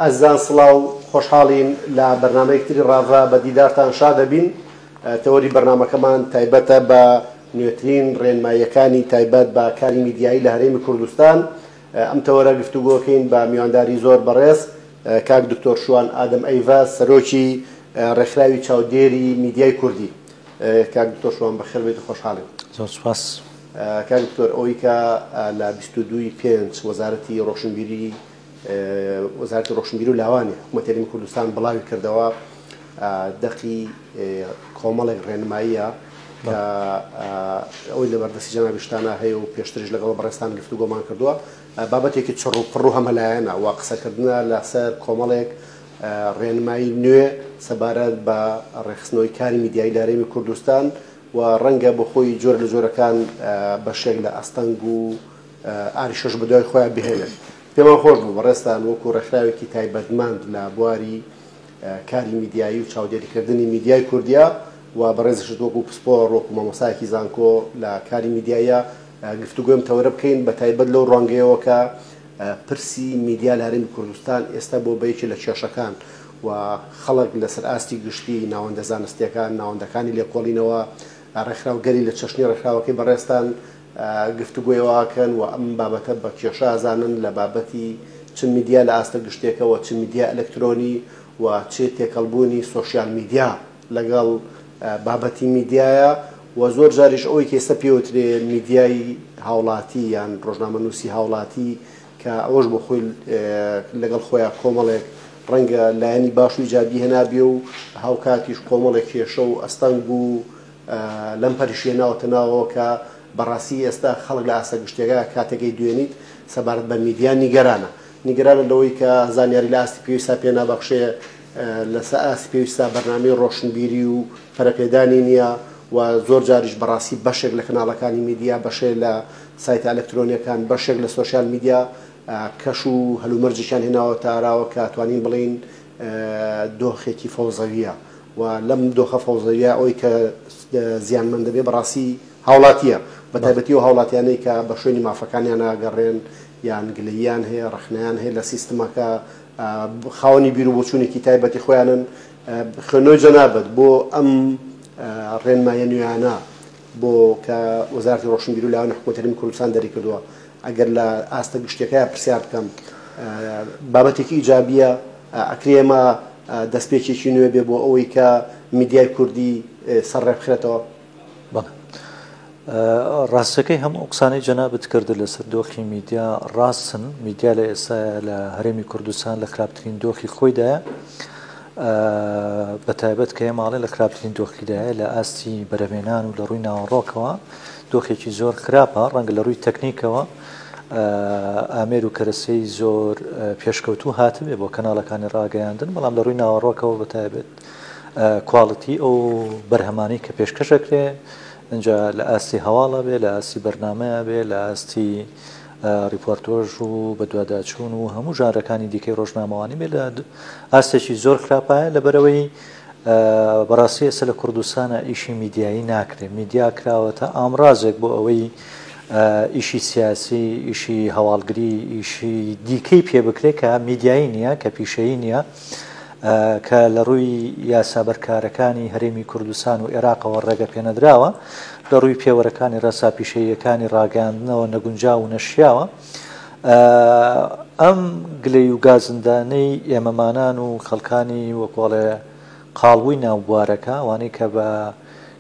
ئازیزان سڵاو، خۆشحاڵین لە بەرنامەیەک تری ڕاڤە بە دیدارتان شاد دەبین. تەوەری بەرنامەکەمان تایبەتە بە نوێترین ڕێنماییەکانی تایبەت بە کاری میدیایی لە هەرێمی کوردستان. ئەم تەوەرە گفتوگۆکەین بە میوانداری زۆر بەڕێز کاک دکتۆر شوان ئادەم ئەیڤە سەرۆکی ڕێکخراوی چاودێری میدیای کوردی. کاک دکتۆر شوان بەخێر بێیت و خۆشحاڵین. زۆر سوپاس. کاک دکتۆر ئەوەی کە لە 22 ی پێنج وەزارەتی ڕۆشنبیری وەزارەتی ڕۆشنبیری و لاوانی حکوومەتی هەرێمی کوردستان بڵاوی کردەوە دەقی کۆمەڵێک ڕێنماییە کە ئەوەی لە بەردەستی جەنابیشتانە هەیە و پێشتریش لەگەڵ بەڕێزتان گفتوگۆمان کردووە بابەتێکی چڕ و پڕ و هەمەلایەنە و قسەکردنە لەسەر کۆمەڵێک ڕێنمایی نوێ سەبارەت بە ڕێکخستنەوەی کاری میدیایی لە هەرێمی کوردستان و ڕەنگە بۆ خۆی جۆر لە جۆرەکان بەشێک لە ئەستەنگ و ئاریشەش بەدوای خۆیان بهێنێت. پێمان خۆش بوو بەڕێزتان وەکو ڕێکخراوێکی تایبەتمەند لە بواری کاری میدیایی و چاودێریکردنی میدیای کوردیا و بەڕێزیشت وەکو پسپۆڕ وەکو مامۆستایەکی زانکۆ لە کاری میدیاییا گفتوگۆی ئەم تەوەرە بکەین بە تایبەت لەو ڕوانگەیەوە کە پرسی میدیا لە هەرێمی کوردستان ئێستا بۆ بە یەکێ لە کێشەکان و خەڵک لەسەر ئاستی گشتی ناوەندە زانستیەکان ناوەندەکانی لێکۆڵینەوە ڕێکخراوگەلی لە چەشنی ڕێکخراوەکەی بەڕێزتان گفتوگۆی ئەوە ئەکەن و ئەم بابەتە بە کێشە ئەزانن لە بابەتی چ میدیا لە ئاستە گشتیەکەوە چ میدیا ئەلکترۆنی و چ تێکەڵبوونی سۆشیال میدیا لەگەڵ بابەتی میدیایە و زۆر جاریش ئەوەی کە ئێستا پێوترێ میدیای هاوڵاتی یان ڕۆژنامەنووسی هاوڵاتی کە ئەوەش بۆ خۆی لەگەڵ خۆیان کۆمەڵێک ڕەنگە لایەنی باش و ئیجابی هێنابێ و هاوکاتیش کۆمەڵێک کێشە و ئەستەنگ و لەمپەریش هێناوەتە ناوەوە کە بەڕاستی ئێستا خەڵک لە ئاستە گشتیەکە کاتێک ئەیدوێنیت سەبارەت بە میدیا نیگەرانە. نیگەرانە لەوەی کە زانیاری لە ئاستی پێویستا پێ نابەخشێ، لەسەر ئاستی پێویستا بەرنامەی ڕۆشنبیری و پەرەپێدانی نییە و زۆر جاریش بەڕاستی بەشێک لە کەناڵەکانی میدیا، بەشێ لە سایتە ئەلکترۆنیەکان، بەشێک لە سۆشیال میدیا کەش و هەلومەرجێکیان هێناوەتە ئاراوە کە توانین بڵێین دۆخێکی فەوزەوییە و لەم دۆخە فەوزەویە ئەوەی کە زیانمەند دەبێ بەڕاستی هاوڵاتییە، بە تایبەتی ئەو هاوڵاتیانەی کە بە شوێنی مافەکانیان ئەگەڕێن یان گلەییان هەیە، ڕەخنەیان هەیە لە سیستمەکە، خاوەنی بیروبۆچوونێکی تایبەتی خۆیانن. خوێندنەوەی جەنابت بۆ ئەم ڕێنماییە نوێیانە بۆ کە وەزارەتی ڕۆشنبیری و لاوانی حکوومەتی هەرێمی کوردستان دەریکردووە، ئەگەر لە ئاستە گشتیەکەیا پرسیار بکەم بابەتێکی ئیجابیە ئەکرێ ئێمە دەستپێکێکی نوێ بێ بۆ ئەوەی کە میدیای کوردی سەر ڕێ بخرێتەوە؟ بەڵێ ڕاستەکەی هەموو ئەو قسانەی جەنابت کردت لەسەر دۆخی میدیا ڕاستن میدیا لە ئێستایا لە هەرێمی کوردستان لە خراپترین دۆخی خۆیدایە بە تایبەت کە ئێمە ئەڵێن لە خراپترین دۆخیدایە لە ئاستی بەرهەمێنان و لە ڕووی ناوەڕۆکەوە دۆخێکی زۆر خراپە ڕەنگە لە ڕووی تەکنیکەوە ئامێر و کەرەسەی زۆر پێشکەوتوو هاتبێ بۆ کەناڵەکانی ڕاگەیاندن بەڵام لە ڕووی ناوەڕۆکەوە بە تایبەت کواڵیتی ئەو بەرهەمانەی کە پێشکەش ئەکرێ ئینجا لە ئاستی هەواڵە بێ لە ئاستی بەرنامەیە بێ لە ئاستی ڕیپۆرتۆژ و بەدواداچوون و هەموو ژانرەکانی دیکەی ڕۆژنامەوانی بێ لە ئاستێکی زۆر خراپایە لەبەرەوەی بەڕاستی ئێستا لە کوردستانە ئیشی میدیایی ناکرێت میدیا کراوەتە ئامرازێک بۆ ئەوەی ئیشی سیاسی ئیشی هەواڵگری ئیشی دیکەی پێ بکرێت کە میدیایی نییە کە پیشەیی نییە کە لە ڕووی یاسا بەرکارەکانی هەرێمی کوردستان و ئێراقەوە ڕێگە پێنەدراوە، لە ڕووی پێوەرەکانی ڕێسا پیشەییەکانی ڕاگەیاندنەوە نەگونجاو و نەشیاوە. ئەم گلەی و گازندانەی ئێمەمانان و خەڵکانی وەکۆڵێ قاڵبووی ناو بوارەکە، ئەوانەی کە بە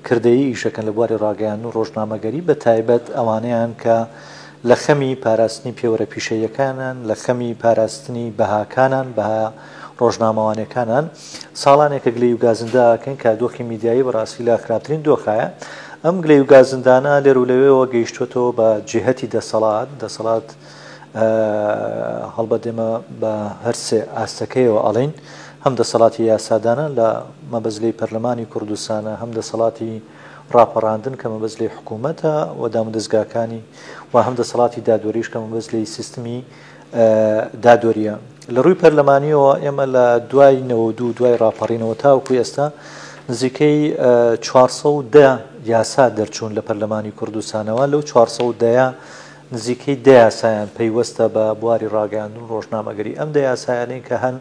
کردەیی ئیشەکەن لە بواری ڕاگەیاندن و ڕۆژنامەگەری، بە تایبەت ئەوانەیان کە لە خەمی پاراستنی پێوەرە پیشەییەکانن، لە خەمی پاراستنی بەهاکانان، بەها ڕۆژنامەوانیەکانان، ساڵانێکە گلەی و گازندە ئەکەین کە دۆخی میدیایی بەڕاستی لە خراپترین دۆخایە. ئەم گلەی و گازندانە لێر و لەوێوە گەیشتووەتەوە بە جیهەتی دەسەڵات، دەسەڵات هەڵبەت ئێمە بە هەر سێ ئاستەکەیەوە ئەڵێین، هەم دەسەڵاتی یاسادانان لە مەبەست لێی پەرلەمانی کوردستانە، هەم دەسەڵاتی ڕاپەڕاندن کە مەبەست لێی حکوومەتە و دامودەزگاکانی و هەم دەسەڵاتی دادوەریش کە مەبەست لێی سیستمی دادوەرییە. لە ڕووی پەرلەمانییەوە ئێمە لە دوای 92 دوای ڕاپەڕینەوە تاوەکو ئێستا نزیکەی 410 یاسا دەرچوون لە پەرلەمانی کوردستانەوە، لەو 410 نزیکەی دە یاسایان پەیوەستە بە بواری ڕاگەیاندن و ڕۆژنامەگەری. ئەم دە یاسایانەی کە هەن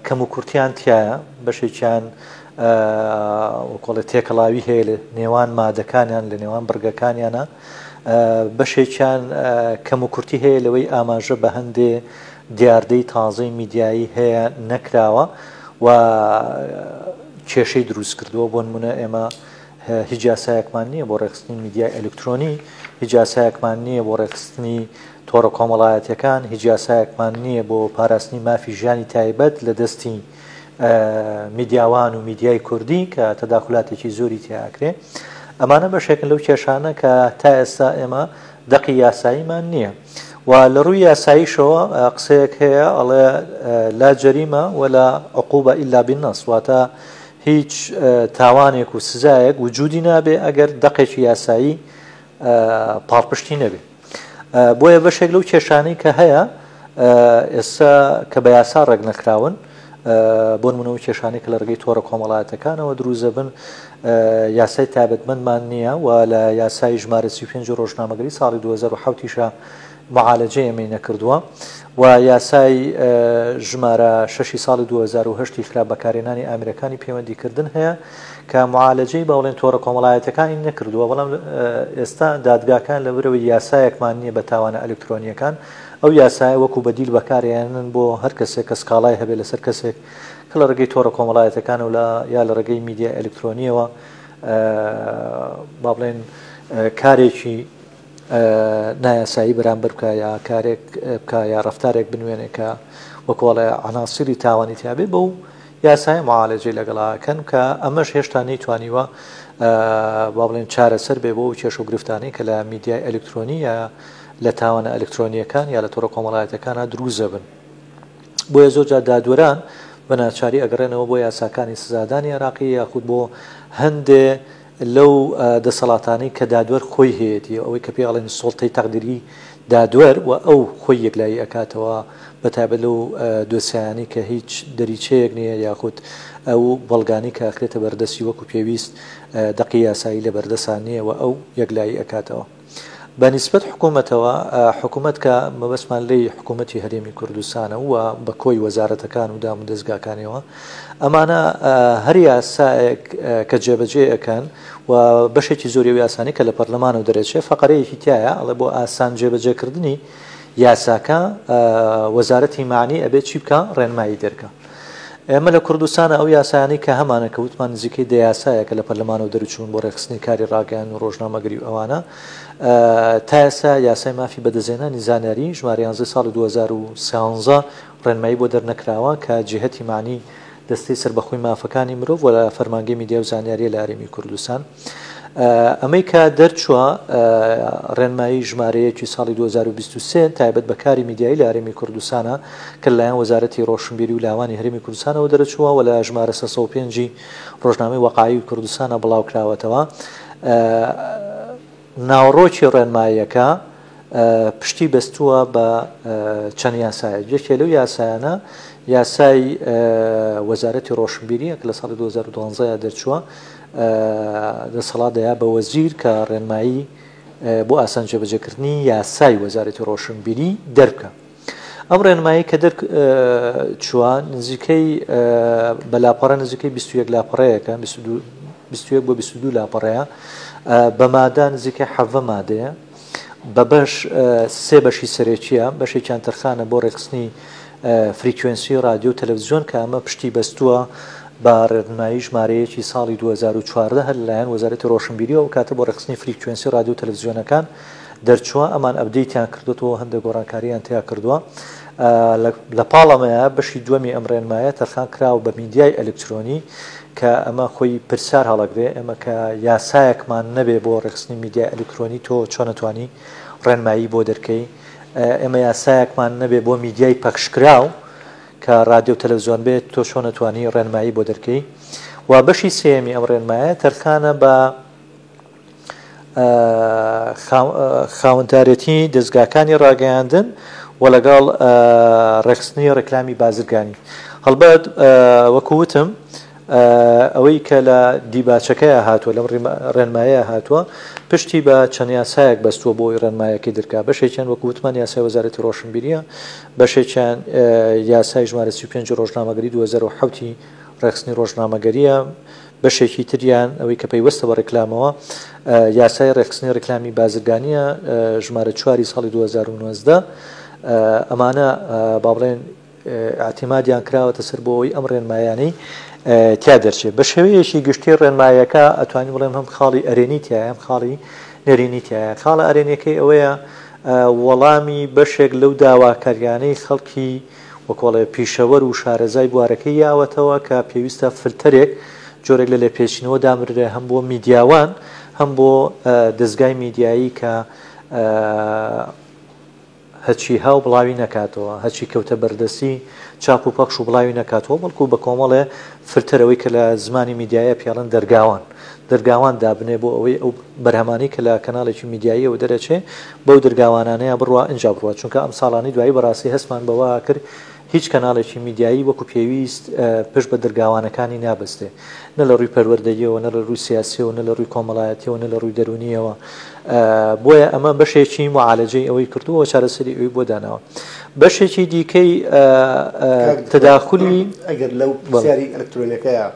کەموکورتیان تیایە، بەشێکیان وەکۆڵێ تێکەڵاوی هەیە لە نێوان مادەکانیان، لە نێوان بڕگەکانیانە، بەشێکیان کەموکورتی هەیە لەوەی ئاماژە بە هەندێ دیاردەی تازەی میدیایی هەیە نەکراوە و کێشەی دروست کردووە. بۆ نمونە ئێمە هیچ یاسایەکمان نییە بۆ ڕێکخستنی میدیای ئەلکترۆنی، هیچ یاسایەکمان نییە بۆ ڕێکخستنی تۆڕە کۆمەڵایەتیەکان، هیچ یاسایەکمان نییە بۆ پاراستنی مافی ژیانی تایبەت لە دەستی میدیاوان و میدیای کوردی کە تەداخولاتێکی زۆری تیا ئەکرێ. ئەمانە بەشێکن لەو کێشانە کە تا ئێستا ئێمە دەقی یاساییمان نییە. و لە ڕووی یاساییشەوە قسەیەک هەیە ئەڵێ لا جەریمە ولا عقوبە ئیلا بالنص، واتە هیچ تاوانێک و سزایەک وجودی نابێ ئەگەر دەقێکی یاسایی پاڵپشتی نەبێ. بۆیە بەشێک لەو کێشانەی کە هەیە ئێستا کە بە یاسا ڕێک نەکراون، بۆ نمونە ئەو کێشانەی کە لە ڕێگەی تۆڕە کۆمەڵایەتەکانەوە دروست دەبن، یاسای تایبەتمەندمان نییە و لە یاسای ژمارە 35 ڕۆژنامەگەری ساڵی 2007 یشە معالەجەی ئێمەی نەکردووە و یاسای ژمارە شەشی ساڵی 2008 ی خراپ بەکارهێنانی ئامێرەکانی پەیوەندیکردن هەیە کە معالەجەی با بڵێن تۆڕە کۆمەڵایەتیەکانی نەکردووە، بەڵام ئێستا دادگاکان لەبەرئەوەی یاسایەکمان نییە بە تاوانە ئەلکترۆنییەکان ئەو یاسایە وەکو بەدیل بەکارئەیەنن بۆ هەر کەسێک کە سکاڵای هەبێت لەسەر کەسێک کە لە ڕێگەی تۆڕە کۆمەڵایەتیەکانەوە لە یا لە ڕێگەی میدیای ئەلکترۆنییەوە با بڵێن کارێکی نایاسایی بەرامبەر بکا یا کارێک بکا یا ڕەفتارێک بنوێنێ کە وەکۆڵێ عەناسیری تاوانی تیا بێ بەو یاسایە معالەجەی لەگەڵا ئەکەن کە ئەمەش هێشتا نەیتوانیوە با بڵێن چارەسەر بێ بۆ ئەو کێشە و گرفتانەی کە لە میدیای ئەلکترۆنی یا لە تاوانە ئەلکترۆنییەکان یا لە تۆڕە کۆمەڵایەتیەکانا دروست دەبن. بۆیە زۆر جار دادوەران بە ناچاری ئەگەڕێنەوە بۆ یاساکانی سزادانی عێراقی یاخود بۆ هەندێ لەو دەسەڵاتانەی کە دادوەر خۆی هەیەتی، ئەوەی کە پێی ئەڵێن سوڵتەی تەقدیری دادوەر و ئەو خۆی یەکلایی ئەکاتەوە بە تایبەت لەو دۆسیایانەی کە هیچ دەریچەیەک نییە یاخود ئەو بەڵگانەی کە ئەخرێتە بەردەستی وەکو پێویست دەقی یاسایی لە بەردەسا نییە و ئەو یەکلایی ئەکاتەوە. بە نیسبەت حکوومەتەوە، حکوومەت کە مەبەستمان لێی حکوومەتی هەرێمی کوردستانە و بە کۆی وەزارەتەکان و دام و دەزگاکانیەوە، ئەمانە هەر یاسایەک کە جێبەجێ ئەکەن و بەشێکی زۆری ئەو یاسانەی کە لە پەرلەمانەوە دەرەچێ فەقەرەیەکی تیایە ئەڵێ بۆ ئاسان جێبەجێکردنی یاساکە وەزارەتی مەعنی ئەبێ چی بکا؟ ڕێنمایی دەرکا. ئێمە لە کوردستانا ئەو یاسایانەی کە هەمانە کە وتمان نزیکەی دە یاسایە کە لە پەرلەمانەوە دەرچوون بۆ ڕێکخستنی کاری ڕاگەیاندن و ڕۆژنامەگەری و ئەوانە تا ئێستا یاسای مافی بەدەستهێنانی زانیاری ژمارە یانزەی ساڵی 2013 ڕێنمایی بۆ دەرنەکراوە کە جیهەتی مەعنی دەستەی سەربەخۆی مافەکانی مرۆڤ و لە فەرمانگەی میدیا و زانیاریە لە هەرێمی کوردستان. ئەمەی کە دەرچووە ڕێنمایی ژمارە یەکی ساڵی 2023 تایبەت بە کاری میدیایی لە هەرێمی کوردستانە کە لەلایەن وەزارەتی ڕۆشنبیری و لاوانی هەرێمی کوردستانەوە دەرچووە و لە ژمارە 305 ی ڕۆژنامەی وەقایعی کوردستانە بڵاوکراوەتەوە. ناوەڕۆکی ڕێنماییەکە پشتی بەستووە بە چەند یاسایەک، یەکێ لەو یاسایانە یاسای وەزارەتی ڕۆشنبیریە کە لە ساڵی 2012 دا دەرچووە، دەسەڵات دەیا بە وەزیر کە ڕێنمایی بۆ ئاسان جێبەجێکردنی یاسای وەزارەتی ڕۆشنبیری دەربکا. ئەم ڕێنمایی کە دەر چووە نزیکەی بە لاپەڕە نزیکەی 21 لاپەڕەیەکە 21 بۆ 22 لاپەڕەیە بە مادە نزیکەی حەڤە مادەیە بە بەش سێ بەشی سەرەکیە بەشێکیان تەرخانە بۆ ڕێکخستنی فریکوێنسی رادیۆ و تەلەڤزیۆن کە ئەمە پشتی بەستووە بە ڕێنمایی ژمارەیەکی ساڵی 2014 هەر لەلایەن وەزارەتی ڕۆشنبیریەوە ئەو کاتە بۆ ڕێکخستنی فریکوێنسی رادیۆ و تەلەڤزیۆنەکان دەرچووە ئەمان ئەپدەیتیان کردۆتەوە هەندێک گۆڕانکاریان تیا کردووە لە پاڵ ئەمەیە بەشی دووەمی ئەم ڕێنمایە تەرخان کراوە بە میدیای ئەلکترۆنی کە ئەمە خۆی پرسیار هەڵەگرێ ئێمە کە یاسایەکمان نەبێ بۆ ڕێکخستنی میدیای ئەلکترۆنی تۆ چۆن ئەتوانی ڕێنمایی بۆ دەرکەی ئێمە یاسایەکمان نەبێ بۆ میدیای پەخشکراو کە ڕادیۆ و تەلەڤزیۆن بێت تۆ چۆن ئەتوانی ڕێنمایی بۆ دەرکەی و بەشی سێیەمی ئەم ڕێنمایە تەرخانە بە خاوەندارێتی دەزگاکانی ڕاگەیاندن و لەگەڵ ڕێکخستنی ڕێکلامی بازرگانی. هەڵبەت وەکو وتم. ئەوەی کە لە دیباچەکەیا هاتووە، لەم ڕێنمایەیا هاتووە، پشتی بە چەند یاسایەک بەستووە بۆ ئەوەی ڕێنمایەکەی درکا. بەشێکیان وەکو وتمان یاسای وەزارەتی ڕۆشنبیرییە، بەشێکیان یاسای ژمارە 35 ی ڕۆژنامەگەری 2007 ی ڕێکخستنی ڕۆژنامەگەرییە، بەشێکی تریان ئەوەی کە پەیوەستە بە ڕیکلامەوە یاسای ڕێکخستنی ڕیکلامی بازرگانییە ژمارە چواری ساڵی 2019. ئەمانە با بڵێن ئیعتیمادیان کراوەتە سەر بۆ ئەوەی ئەم ڕێنمایانەی تیا دەرچێت. بە شێوەیەکی گشتی ڕێنمایەکە ئەتوانین بڵێم هەم خاڵی ئەرێنی تیایە هەم خاڵی نەرێنی تیایە. خاڵە ئەرێنیەکەی ئەوەیە وەڵامی بەشێک لەو داواکاریانەی خەڵکی وەکۆڵێ پیشەوەر و شارەزای بوارەکەی یاوەتەوە کە پێویستە فلتەرێک جۆرێک لە لێپێچینەوە دابنرێ هەم بۆ میدیاوان هەم بۆ دەزگای میدیایی کە هەرچی هاو بڵاوی نەکاتەوە، هەرچی کەوتە بەردەستی چاپ و پەخش و بڵاوی نەکاتەوە، بەڵکو بە کۆمەڵێ فلتەر ئەوەی کە لە زمانی میدیایە پێڵێن دەرگاوان، دەرگاوان دابنێ بۆ ئەوەی ئەو بەرهەمانەی کە لە کەناڵێکی میدیاییەوە دەرەچێ بەو دەرگاوانانەیا بڕوا ئینجا بڕوا، چونکە ئەم ساڵانەی دوایی بەڕاستی هەستمان بەوە کرد هیچ کەناڵێکی میدیایی وەکو پێویست پشت بە دەرگاوانەکانی نابەستێ نە لە ڕووی پەروەردەییەوە نە لە ڕووی سیاسیەوە نە لە ڕووی کۆمەڵایەتیەوە نە لە ڕووی دەروونیەوە بۆیە ئەمە بەشێکی معالەجەی ئەوەی کردووە چارەسەری ئەوی بۆ داناوە بەشێکی دیکەی تەداخولی ئەگەر لەو پرسیاری ئەلکترۆنیەکەیە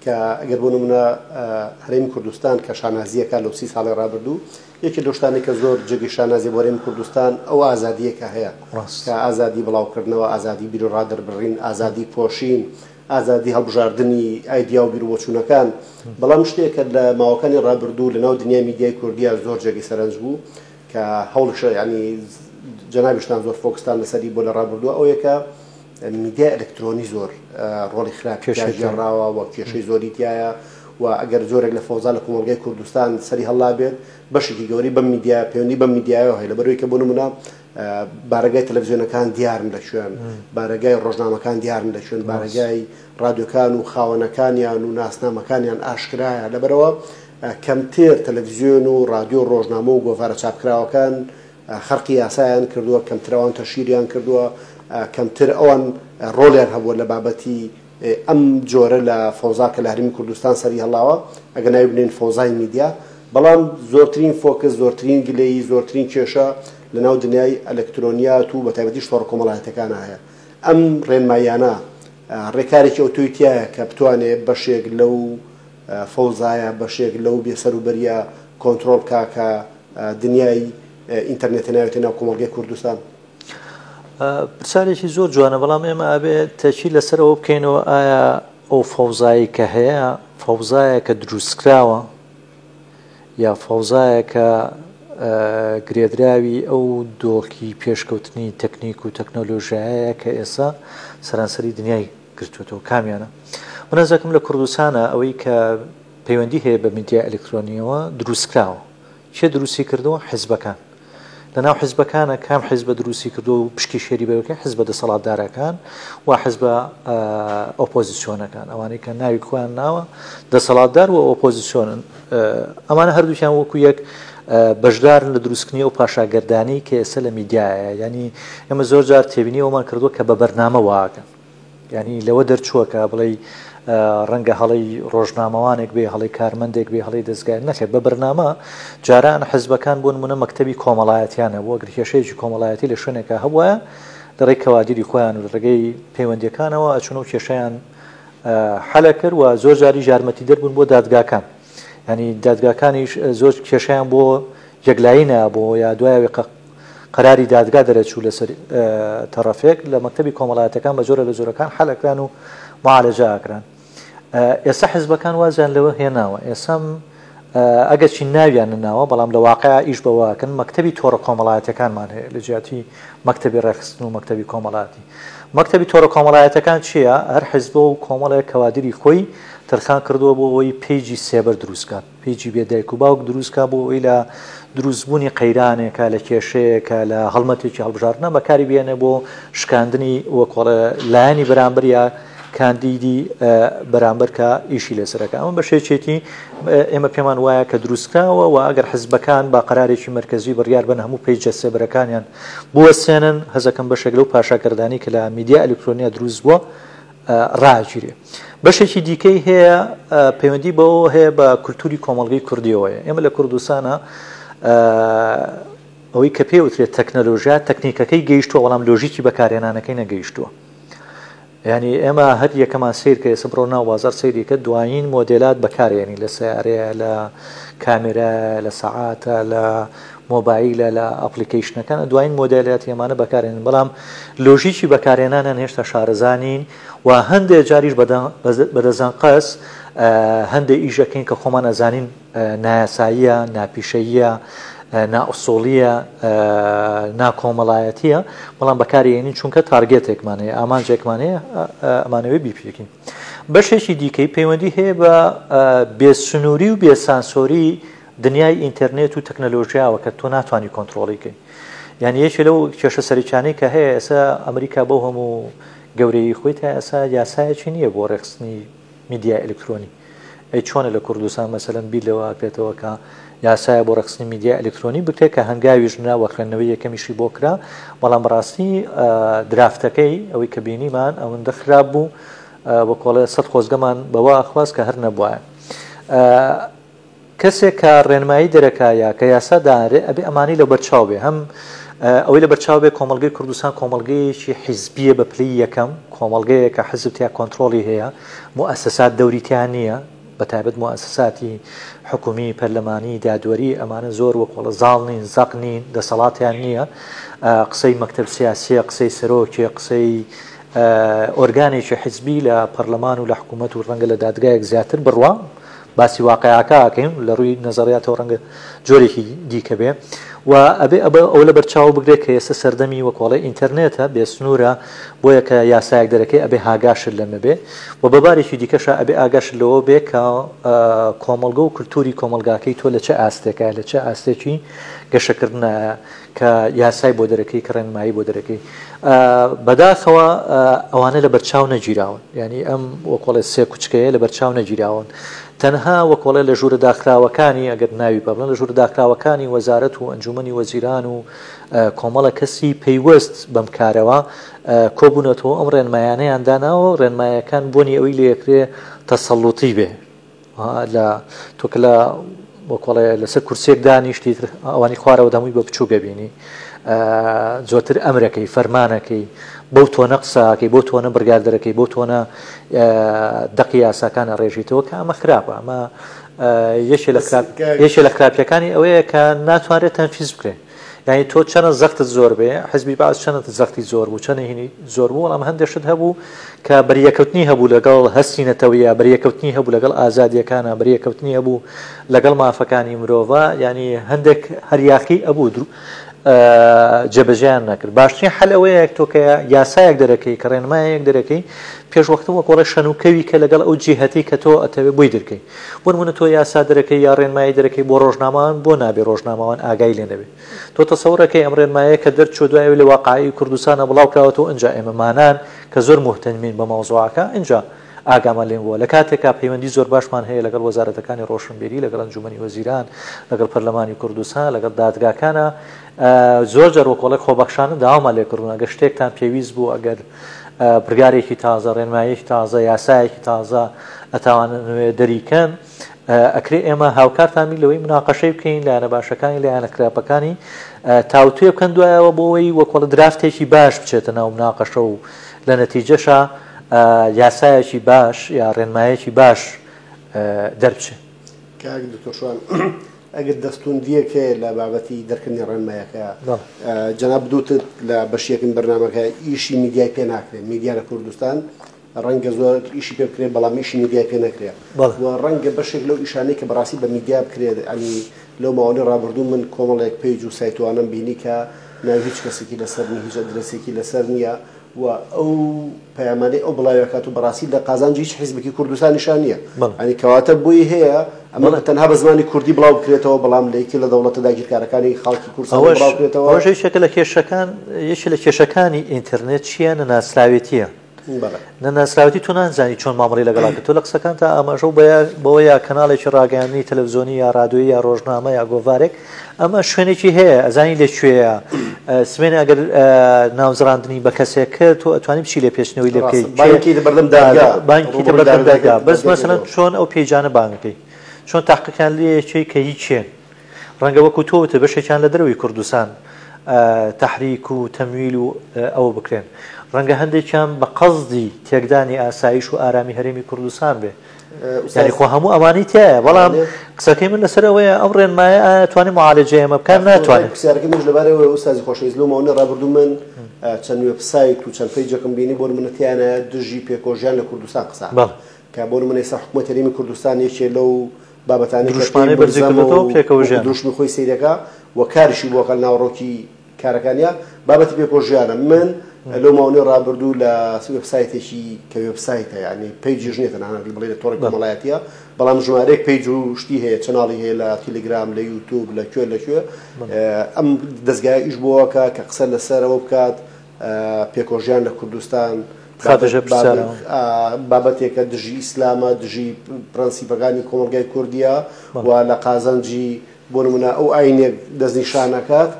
کە ئەگەر بۆ نمونە هەرێمی کوردستان کە شانازیەکە لەو سی ساڵی ڕابردوو یەکێ لەو شتانەی کە زۆر جێگەی شانازیە بۆ هەرێمی کوردستان ئەو ئازادیە کە هەیە کە ئازادی بڵاوکردنەوە ئازادی بیروڕا دەربڕین ئازادی پۆشین ئازادی هەڵبژاردنی ئایدیا و بیروبۆچوونەکان بەڵام شتێک کە لە ماوەکانی ڕابردوو لە ناو دنیای میدیای کوردیا زۆر جێگەی سەرنج بوو کە هەوڵیشە یانی جەنابیشتان زۆر فۆکستان لەسەری بۆ لە ڕابردووە ئەوەیە کە میدیای ئەلکترۆنی زۆر ڕۆڵی خراپی تیا گێڕاوە و کێشەی زۆری تیایە و ئەگەر جۆرێک لە فەوزا لە کۆمەڵگای کوردستان سەری هەڵابێت بەشێکی گەورەی بەم میدیا پەیوەندی بەم میدیایەوە هەیە لەبەرئەوەی کە بۆ نمونە بارەگای تەلەفزیۆنەکان دیارن لە کوێن بارەگای ڕۆژنامەکان دیارن لە کوێن بارەگای ڕادیۆکان و خاوەنەکانیان و ناسنامەکانیان ئاشکرایە لەبەرئەوە کەمتر تەلەفزیۆن و ڕادیۆ و ڕۆژنامە و گۆڤارە چاپکراوەکان خەرقی یاسایان کردووە، کەمتر ئەوان تەشهیریان کردووە، کەمتر ئەوان ڕۆڵیان هەبووە لە بابەتی ئەم جۆرە لە فەوزا کە لە هەرێمی کوردستان سەری هەڵاوە، ئەگەر ناوی بنێین فەوزای میدیا، بەڵام زۆرترین فۆکس، زۆرترین گلەیی، زۆرترین کێشە لەناو دنیای ئەلکترۆنیات و بەتایبەتیش تۆڕە کۆمەڵایەتیەکانا هەیە. ئەم ڕێنماییانە ڕێکارێکی ئەوتۆی تیایە کە بتوانێ بەشێک لەو فەوزایە، بەشێک لەو بێسەروبەرییە کۆنترۆڵ بکا کە دنیای ئینتەرنێت هێناوێتە ناو کۆمەڵگەی کوردستان؟ پرسیارێکی زۆر جوانە، بەڵام ئێمە ئەبێ تەئکید لەسەر ئەوە بکەینەوە ئایا ئەو فەوزایەی کە هەیە فەوزایەکە دروستکراوە یا فەوزایەکە گرێدراوی ئەو دۆخی پێشکەوتنی تەکنیک و تەکنۆلۆژیایە کە ئێستا سەرانسەری دنیای گرتووەتەوە کامیانە؟ من هەست دەکەم لە کوردستانا ئەوەی کە پەیوەندی هەیە بە میدیای ئەلکترۆنیەوە دروستکراوە کێ دروستی کردووە؟ حزبەکان. لەناو حزبەکانە کام حزبە دروستی کردووە و پشکی شێری بەوەکە حزبە دەسەڵاتدارەکان و حزبە ئۆپۆزیسیۆنەکان ئەوانەی کە ناوی خۆیان ناوە دەسەڵاتدار و ئۆپۆزیسیۆنن ئەمانە هەردووکیان وەکو یەک بەشدارن لە دروستکردنی ئەو پاشاگەردانی کە ئێستا لە میدیایە یعنی ئێمە زۆر جار تێبینی ئەومان کردووە کە بە بەرنامە واکەن یانی لەوە دەرچووە کە بڵێی ڕەنگە هەڵەی ڕۆژنامەوانێک بێ، هەڵەی کارمەندێک بێ، هەڵەی دەزگایەک، نەخێر بە بەرنامە جاران حزبەکان بۆ نموونە مەکتەبی کۆمەڵایەتیان هەبوو، ئەگەر کێشەیەکی کۆمەڵایەتی لە شوێنێکا هەبوایە لە ڕێی کەوادیری خۆیان و لە ڕێگەی پەیوەندییەکانەوە ئەچوون ئەو کێشەیان حەل ئەکرد و زۆر جاریش یارمەتیدەر بوون بۆ دادگاکان. یانی دادگاکانیش زۆر کێشەیان بۆ یەکلایی نابۆوە یا دوای ئەوەی قەراری دادگا دەرەچوو لەسەر تەڕەفێک لە مەکتەبی کۆمەڵایەتەکان بە جۆرە لە جۆرەکان حەل ئەکران و معالەجە ئەکران. ئێستا حزبەکان وازیان لەوە هێناوە. ئێستا ئەگەرچی ناویان نەناوە بەڵام لە واقع ئیش بەوە ئەکەن مەکتەبی تۆڕە کۆمەڵایەتیەکانمان هەیە لە جیاتی مەکتەبی ڕێکخستن و مەکتەبی کۆمەڵایەتی. مەکتەبی تۆڕە کۆمەڵایەتەکان چییە؟ هەر حزبە و کۆمەڵێک کەوادری خۆی تەرخان کردووە بۆ ئەوەی پەیجی سێبەر دروست کات. پەیجی بێ دایک و باوک دروست کا بۆ ئەوەی لە دروستبوونی قەیرانێکا، لە کێشەیەکا، لە هەڵمەتێکی هەڵبژاردنا بەکاری بهێنێ بۆ شکاندنی وەکۆڵێ لایەنی بەرامبەر یا کاندیدی بەرامبەر کە ئیشی لەسەر ئەکا. ئەمە بەشێکێتی ئێمە پێمان وایە کە دروستکراوە و ئەگەر حزبەکان بە قەرارێکی مەرکەزی بڕیار بەن هەموو پەیجە سێبەرەکانیان بوەستێنن، هەزەکەم بەشێک لەو پاشاگەردانی کە لە میدیا ئەلکترۆنیا دروست بووە ڕاگیرێ. بەشێکی دیکەی هەیە پەیوەندی بەوە هەیە بە کولتوری کۆمەڵگەی کوردیەوەیە. ئێمە لە کوردستانە ئەوەی کە پێ وترێت تەکنەلۆژیا تەکنیکەکەی گەیشتووە بەڵام لۆژیکی بەکارهێنانەکەی نەگەیشتووە. یانی ئێمە هەر یەکەمان سەیر کە ئێستا بڕۆ ناو بازاڕ سەیری کە دوایین مۆدێلات بەکارێنی لە سەیارەیە لە کامێرایە لە سەعاتە لە مۆبایلە لە ئەپلیکەیشنەکان دوایین مۆدێلاتی ئەمانە بەکارێنن بەڵام لۆژیکی بەکارهێنانیان هێشتا شارەزا نین و هەندێ جاریش بە دەزەنقەس هەندێ ئیش ئەکەین کە خۆمان ئەزانین نایاساییە، ناپیشەییە، نائوسوڵییە، ناکۆمەڵایەتییە، بەڵام بەکاری ئێنین چونکە تارگێتێکمان هەیە، ئامانجێکمان هەیە ئەمانەوێ بیپێکین. بەشێکی دیکەی پەیوەندی هەیە بە بێسنووری و بێسانسۆری دنیای ئینتەرنێت و تەکنەلۆژیاوە کە تۆ ناتوانانی کۆنترۆڵی کەی. یعنی یەکێ لەو کێشە سەرەکیانەی کە هەیە ئێستا ئەمریکا بەو هەموو گەورەیی خۆی تا ئێستا یاسایەکی نییە بۆ ڕێکخستنی میدیای ئەلکترۆنی. ئەی چۆنە لە کوردستان مەسەلەن بیر لەوە ئەکرێتەوە کە یاسایە بۆ ڕێکخستنی میدیای ئەلکترۆنی بکرێت کە هەنگاویش نرا و خوێندنەوەی یەکەمیشی بۆ کرا، بەڵام بەڕاستی درافتەکەی ئەوەی کە بینیمان ئەوەندە خراپ بوو وەکۆڵێ سەت خۆزگەمان بەوە ئەخواست کە هەر نەبوایە. کەسێک کە ڕێنمایی دەرەکا یا کە یاسا دانرێ ئەبێ ئەمانەی لەبەر چاو بێ هەم ئەوەی لەبەر چاو بێ کۆمەڵگەی کوردستان کۆمەڵگەیەکی حیزبیە بە پلەی یەکەم کۆمەڵگەیە کە حزب تیا کۆنترۆڵی هەیە موئەسەسات دەوری تیا نییە بە تایبەت موئەسەساتی حکومی پەرلەمانی دادوەری ئەمانە زۆر وەکۆڵە زاڵ نین زەق نین دەسەڵاتیان نییە قسەی مەکتەب سیاسیە قسەی سەرۆکێ قسەی ئۆرگانێکی حزبی لە پەرلەمان و لە حکوومەت و ڕەنگە لە دادگایەک زیاتر بڕوا باسی واقیعەکە ئەکەین لە ڕووی نەزەریاتەوە ڕەنگە جۆرێکی دیکە بێ و ئەبێ ئەبە ئەوە لەبەر چاو بگرێت کە ئێستا سەردەمی وەکۆڵێ ئینتەرنێتە بێسنوورە بۆیە کە یاسایەک دەرەکەی ئەبێ هاگاشت لەمە بێ و بە بارێکی دیکەشە ئەبێ ئاگاشت لەوە بێ کە کۆمەڵگە و کولتوری کۆمەڵگاکەی تۆ لە چ ئاستێکە لە چ ئاستێکی گەشەکردنە کە یاسای بۆ دەرەکەی کە ڕێنمایی بۆ دەرەکەی بەداخەوە ئەوانە لە بەرچاو نەگیراون یعنی ئەم وەکۆڵێ سێ کوچکەیە لە بەرچاو نەگیراون تەنها وەکۆڵێ لە ژوورە داخراوەکانی ئەگەر ناوی بەڵێن لە ژوورە داخراوەکانی وەزارەت و ئەنجومەنی وەزیران و کۆمەڵە کەسی پەیوەست بەم کارەوە کۆبوونەتەوە ئەم ڕێنمایانەیان داناوە ڕێنمایەکان بۆنی ئەوەی لەکرێ تەسەڵوتی بێ لە تۆ کە لە وەکۆڵێ لەسەر کورسیەک دانیشتی ئەوانی خوارەوە هەمووی بە بچووک ئەبینی زۆرتر ئەمرەکەی فەرمانەکەی بەو تۆنە قسەکەی بۆ تۆنە بڕیار دەرەکەی بۆ تۆنە دەقی یاساکان ئەڕێژیتەوە کە ئەمە خراپە ئەمە یەکێ لە یەکێ لە خراپیەکانی ئەوەیە کە ناتوانرێت تەنفیز بکرێت یانی تۆ چەنە زەختت زۆر بێ حزبی بەعس چەنە زەختی زۆر بوو چەنە هینی زۆر بوو بەڵام هەندێک شت هەبوو کە بەریەکەوتنی هەبوو لەگەڵ هەستی نەتەوەیە بەریەکەوتنی هەبوو لەگەڵ ئازادیەکانە بەریەکەوتنی هەبوو لەگەڵ مافەکانی مرۆڤە یانی هەندێک هەریاخی ئەبوو درو جێبەجێیان نەکرد باشترین حەل ئەوەیە تۆ کە یاسایەک دەرەکەی کە ڕێنمایەک دەرەکەی پێش وەختە وەکۆڵێ شەنوکەوی کە لەگەڵ ئەو جیهەتی کە تۆ ئەتەوێ بۆی درکەی بۆ نمونە تۆ یاسا دەرەکەی یا ڕێنمایی دەرەکەی بۆ ڕۆژنامەوان بۆ نابێ ڕۆژنامەوان ئاگای لێ نەبێ؟ تۆ تەسەورەکەی ئەم ڕێنمایە کە دەرچووە دوای ئەوەی لە واقعی کوردستانا بڵاو کراوەتەوە ئنجا ئێمە مانان کە زۆر موهتەمین بە مەوزوعەکە ئنجا ئاگامان لێ بووە لە کاتێکا پەیوەندی زۆر باشمان هەیە لەگەڵ وەزارەتەکانی ڕۆشنبیری لەگەڵ ئەنجومەنی وەزیران لەگەڵ پەرلەمانی کوردستان لەگەڵ دادگاکانا زۆر جار وەکۆڵێک خۆبەخشانە داوامان لێ کردوون ئەگەر شتێکتان پێویست بوو ئەگەر بڕیارێکی تازە، ڕێنماییەکی تازە، یاسایەکی تازە ئەتواننوێ دەریکەن، ئەکرێ ئێمە هاوکارتان بین لەوەی مناقەشەی بکەین، لایەنە باشەکانی، لایەنە خراپەکانی تاوتوێ بکەن دوایەوە بۆ ئەوەی وەکۆڵە درافتێکی باش بچێتە ناو مناقەشە و لە نەتیجەشا یاسایەکی باش یا ڕێنمایەکی باش دەربچێ. کاک دکتۆر شوان ئەگەر دەستوندیەک هەیە لە بابەتی دەرکردنی ڕێنمایەکە جەنابت وتت لە بەشی یەکەمی بەرنامەکە ئیشی میدیای پێ ناکرێت میدیا لە کوردستان ڕەنگە زۆر ئیشی پێ بکرێت بەڵام ئیشی میدیای پێ نەکرێت و ڕەنگە بەشێک لەو ئیشانەی کە بەڕاستی بە میدیا بکرێت ئەنی لەو ماوەی ڕابردوو من کۆمەڵێک page و سایتوانم بینی کە ناوی هیچ کەسێکی لەسەر نیە هیچ ئەدرەسێکی لەسەر نییە و ئەو پەیامانەی ئەو بڵاوی ئەکات و بەڕاستی لە قازانجی هیچ حیزبێکی کوردستانیشا نییە. یانی کەواتە بۆی هەیە ئەمە بە تەنها بە زمانی کوردی بڵاو بکرێتەوە بەڵام لە یەکێ لە دەوڵەتە داگیرکارەکانی خاڵکی کوردستان بڵاو بکرێتەوە. ئەوەش یەکێکە لە کێشەکان، یەکێ لە کێشەکانی ئینتەرنێت چییە؟ نەناسراوێتییە. نەناسراوێتی تۆ نازانی چۆن مامەڵەی لەگەڵا کرد. تۆ لە قسەکانتا ئاماژە و بەوە یا کەناڵێکی ڕاگەیاندنی تەلەفزیۆنی یا ڕادیۆیی یا ڕۆژنامە یا گۆڤارێک ئەمە شوێنێکی هەیە ئەزانی لە کوێیە سمێنە ئەگەر ناوزڕاندنی بە کەسێک کرد تۆ ئەتوانی بچی لێ پێچنەوەی لێ بکەیت بانکیتە بەردەم دادگا بانکیتە بەردەم دادگا بەس مەسەلەن چۆن ئەو page انە بانگەکەی چۆن تاقیقیان لێ یەکەی کە هی کێن ڕەنگە وەکو تۆ وتت بەشێکیان لە دەرەوەی کوردستان تەحریک و تەمویل و ئەوە بکرێن. ڕەنگە هەندێکیان بە قەسدی تێکدانی ئاسایش و ئارامی هەرێمی کوردستان بێ. یانی خۆ هەموو ئەمانەی تیایە، بەڵام قسەکەی من لەسەر ئەوەیە ئەم ڕێنمایە ئایا توانێ معالەجەی ئەمە بکات؟ ناتوانێت. پرسیارەکەی منیش لەبارەیەوەیە ئوستازی خۆشەویست، لەو ماوەی ڕابردوو من چەند وێبسایت و چەند page ێکم بینی بۆ نمونە تیایانە دژی پێکۆژیان لە کوردستان قسە کە بۆ نمونە ئێستا حکومەتی هەرێمی کوردستان یەکێ لەو بابەتانەی کە پێی ملزەمە و وەکو دروشمی خۆی سەیرەکا و کاریشی بۆ ئەکا لە ناوەڕۆکی کارەکانیا بابەتی پێکەوە ژیانە من لەو ماوەی ڕابردوو لە وێبسایتێکی کە وێبسایتە یعنی page یش نییە تەنانەت بڵێ لە تۆڕی کۆمەڵایەتیە بەڵام ژمارەیەک page و شتی هەیە channel ی هەیە لە تیلیگرام لە یوتوب لە کوێ لە کوێ ئەم دەزگایە ئیش بۆ ئەکا کە قسە لەسەرەوە بکات پێکۆژیان لە کوردستان بابەتێکە دژی ئیسلامە، دژی پرەنسیپەکانی کۆمەڵگای کوردییە و لە قازانجی بۆ نمونە ئەو ئاینێک دەستنیشان ئەکات.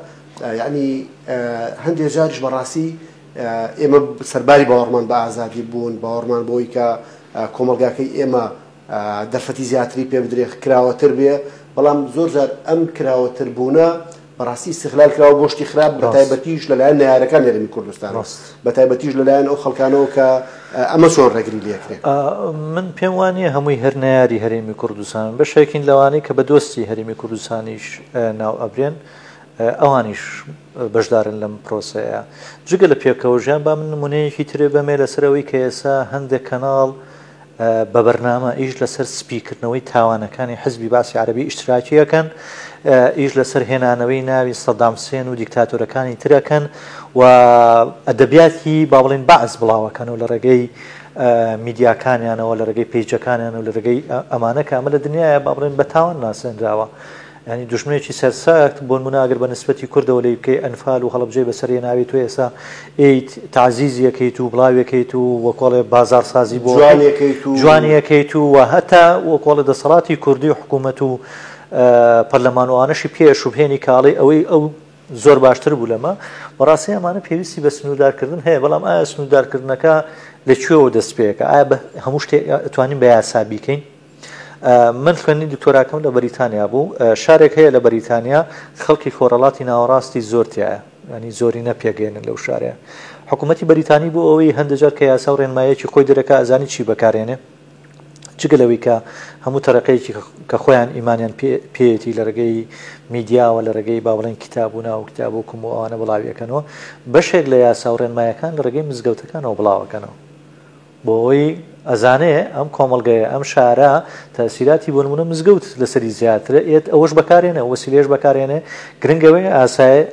یەعنی هەندێ جاریش بەڕاستی ئێمە سەرباری باوەڕمان بە ئازادی بوون، باوەڕمان بەوەی کە کۆمەڵگاکەی ئێمە دەرفەتی زیاتری پێ بدرێ کراوەتر بێ، بەڵام زۆر جار ئەم کراوەتر بوونە بەڕاستی ئیستغلال کراوە بۆ شتی خراپ بە تایبەتیش لەلایەن نەیارەکانی هەرێمی کوردستانەوە، بە تایبەتیش لەلایەن ئەو خەڵکانەوە کە ئەمە چۆن ڕێگری لێ ئەکرێ؟ من پێم وا نییە هەمووی هەر نەیاری هەرێمی کوردستان، بەشێکین لەوانەی کە بە دۆستی هەرێمی کوردستانیش ناو ئەبرێن، ئەوانیش بەشدارن لەم پرۆسەیە. جگە لە پێکەوەژیان با من نموونەیەکی ترێ بەمێ لەسەر ئەوەی کە ئێستا هەندێک کەناڵ بە بەرنامە ئیش لەسەر سپیکردنەوەی تاوانەکانی حزبی بەعسی عەرەبی ئیشتراکی ئەکەن، ئیش لەسەر هێنانەوەی ناوی سەدام حسێن و دیکتاتۆرەکانی تر ئەکەن و ئەدەبیاتی با بڵێین بەعس بڵاوەکەنەوە لە ڕێگەی میدیاکانیانەوە لە ڕێگەی page ەکانیانەوە لە ڕێگەی ئەمانە کە ئەمە لە دنیایە با بڵێن بە تاوان ناسێنراوە. یانی دوژمنێکی سەرسەخت بۆنمونە ئەگەر بە نسبەتی کوردەوە لێی بکەی ئەنفال و هەڵەبجەی بەسەر هێناوی تۆ ئێستا ئێیت تەعزیزی ئەکەیت و بڵاوی ئەکەیت و وەکۆڵێ بازاڕسازی بۆ جوانی ئەکەیت و جوانی ئەکەیت و وە هەتا وەکۆڵێ دەسەڵاتی کوردی و حکوومەت و پەرلەمان و ئەوانەشی پێ ئەشوبهێنی کە ئەڵێی ئەوەی ئەو زۆر باشتر بوو لەمە. بەڕاستی ئەمانە پێویستی بە سنووردارکردن هەیە، بەڵام ئایا سنووردارکردنەکە لە کوێوە دەست پێ ئەکا؟ ئایا بە هەموو شتێک ئەتوانین بە یاسا بیکەین؟ من خوێندنی دکتۆراکەم لە بەریتانیا بوو، شارێک هەیە لە بەریتانیا خەڵکی خۆرهەڵاتی ناوەڕاستی زۆر تیایە، یانی زۆرینە پێکهێنن لەو شارەیە. حکوومەتی بەریتانی بۆ ئەوەی هەندێک جار کە یاسا و ڕێنماییەکی خۆی دەرەکا ئەزانی چی بەکارێنێ، جگە لەوەی کە هەموو تەرەقەیەکی کە خۆیان ئیمانیان پێیەتی لە ڕێگەی میدیاوە لە ڕێگەی با بڵێن کتاب و ناو کتاب و کوم و ئەوانە بڵاویەکەنەوە، بەشێک لە یاسا و ڕێنمایەکان لە ڕێگەی مزگەوتەکانەوە بڵاوەکەنەوە. بۆ ئەوەی ئەزانێ ئەم کۆمەڵگەیە، ئەم شارە تەئسیراتی بۆ نموونە مزگەوت لەسەری زیاترە، ئێت ئەوەش بەکارێنێ، ئەو وەسیلەیەش بەکارێنێ، گرنگ ئەوەیە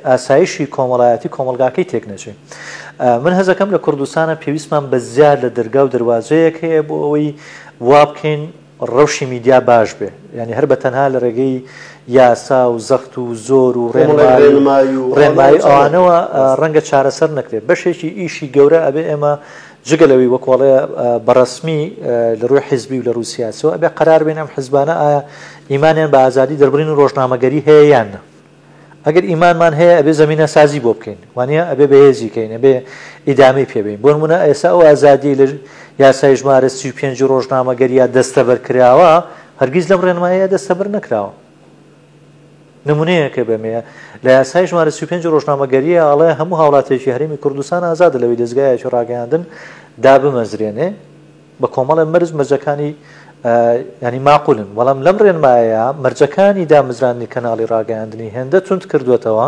ئاسایشی کۆمەڵایەتی کۆمەڵگاکەی تێک نەچێ. من هەزەکەم لە کوردستانە پێویستمان بە زیاد لە دەرگا و دەروازەیەک هەیە بۆ ئەوەی وا بکەین ڕەوشی میدیا باش بێ، یانی هەر بە تەنها لە ڕێگەی یاسا و زەخت و زۆر و ڕێنمایی و ڕێنمایی ئەوانەوە ڕەنگە چارەسەر نەکرێت. بەشێکی ئیشی گەورە ئەبێ ئێمە جگە لەوەی وەک وەڵێ بە ڕەسمی لە ڕووی حیزبی و لە ڕووی سیاسیەوە ئەبێ قەرار بێن ئەم حیزبانە ئایا ئیمانیان بە ئازادی دەربڕین و ڕۆژنامەگەری هەیە یان نا. ئەگەر ئیمانمان هەیە ئەبێ زەمینە سازی بۆ بکەین وانە ئەبێ بەهێزی کەین ئەبێ ئیدامەی پێ بەین. بۆ نموونە ئێستا ئەو ئازادیەی لە یاسای ژمارە 35 ڕۆژنامەگەرییا دەستەبەر کراوە هەرگیز لەم ڕێنماییە دەستەبەر نەکراوە. نمونەیەکە بەمەیە لە یاسای ژمارە 35 ڕۆژنامەگەرییە ئەڵێ هەموو هاوڵاتیەکی هەرێمی کوردستان ئازادە لەوەی دەزگایەکی ڕاگەیاندن دابمەزرێنێ بە کۆمەڵێ مەرج مەرجەکانی ینی ماقولن بەڵام لەم ڕێنمایەیە مەرجەکانی دامەزراندنی کەناڵی ڕاگەیاندنی هێندە توند کردوێتەوە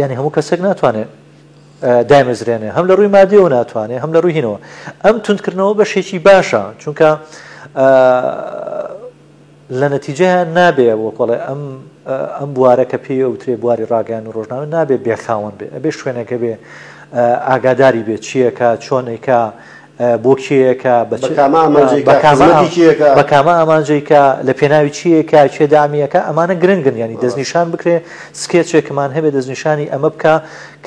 ینی هەموو کەسێک ناتوانێت دایمەزرێنێ هەم لە ڕووی مادیەوە ناتوانێ هەم لە ڕووی هینەوە ئەم توندکردنەوە بەشێکی باشە چونکە لە نەتیجەیا نابێ وەکۆڵێ ئەم ئەم بوارە کە پێی ئەوترێ بواری ڕاگەیاندن و ڕۆژنامە نابێ بێ خاوەن بێ ئەبێ شوێنەکە بێ ئاگاداری بێ چییەکە چۆنێکە بۆ کێیەکە بە بە کامە ئامانجێکە خزمەتی کێیەکە بە کامە ئامانجێکە لە پێناوی چییەکە کێ دامیەکە ئەمانە گرنگن ینی دەستنیشان بکرێ سکێچێکمان هەبێ دەستنیشانی ئەمە بکە